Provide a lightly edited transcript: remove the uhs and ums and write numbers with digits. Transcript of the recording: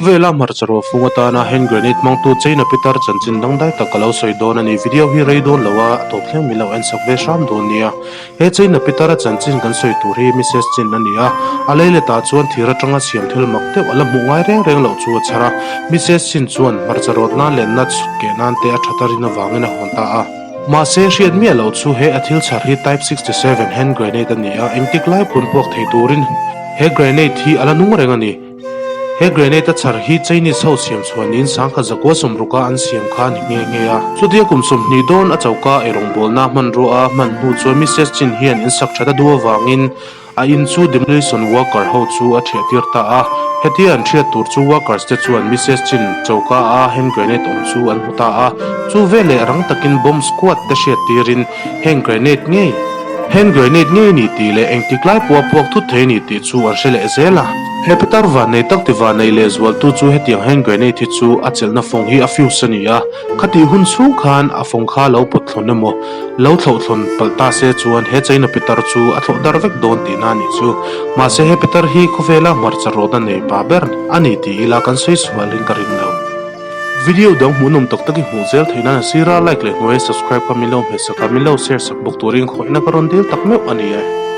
Vela hmarcha ruahfung atana hand grenade hmangtu China pitar chanchin dangdai tak ka lo sawi dawn a ni. Video hi rei dawn lo a, a tawp thleng min lo en sak ve hram dawn nia. He China pitara chanchin kan sawi tur hi Missus Chin a ni a, a lei letah chuan thir atanga siam thil mak deuh a la hmuh ngai reng reng loh chu a chhar a. Missus Chin chuan hmarcha rawt nan leh nuts keh nan te a that a rin avangin a hawn ta a. Mahse, hriat miah loh chu he a thil chhar hi Type 67 hand grenade a ni a, engtik lai pawn puak thei turin he grenade hi a la nung reng a ni. He grenade a chhar hi Chinese ho siam chhuah niin sangkhat zakua sawmruka an siam kha a ni nghe nghe a. Chutia kum 20 dawn a choka eirawngbawlna hmanrua a hman hnu chuan Missus Chin hian in sak that a duh avangin a in chu demolition worker ho chu a thiah tir ta a. Hetia an thiat tur chu workers te chuan Missus Chin choka a hand grenade awm chu an hmu ta a. Chu veleh rang takin bomb squad te hriat tirin Heng grenade ngei, Hand grenade ngei ni tih leh engtik lai pawha puak thut thei ni tih chu an hre leh zel a. He pitar vannei tak ti vannei leh zualtu chu hetiang hand grenade hi chu a chelhna fawng hi a fuse a ni a, khatih hun chhung khan a fawng kha lo pawt thlawn emaw, lo thlauh thlawn palh ta se chuan he China pitar chu a thlawh dar vek dawn tihna a nih chu. Mahse he pitar hi khawvela hmarcha rawtna nei pa ber a ni ti ila kan sawi sualin ka ring lo. Video dang hmuhnawm tak tak i hmuh zel theih nan a sira like leh hnuaia subscribe kha min lo hmet sak a, min lo share sak bawk turin khawihna ka rawn dil tak meuh a ni e.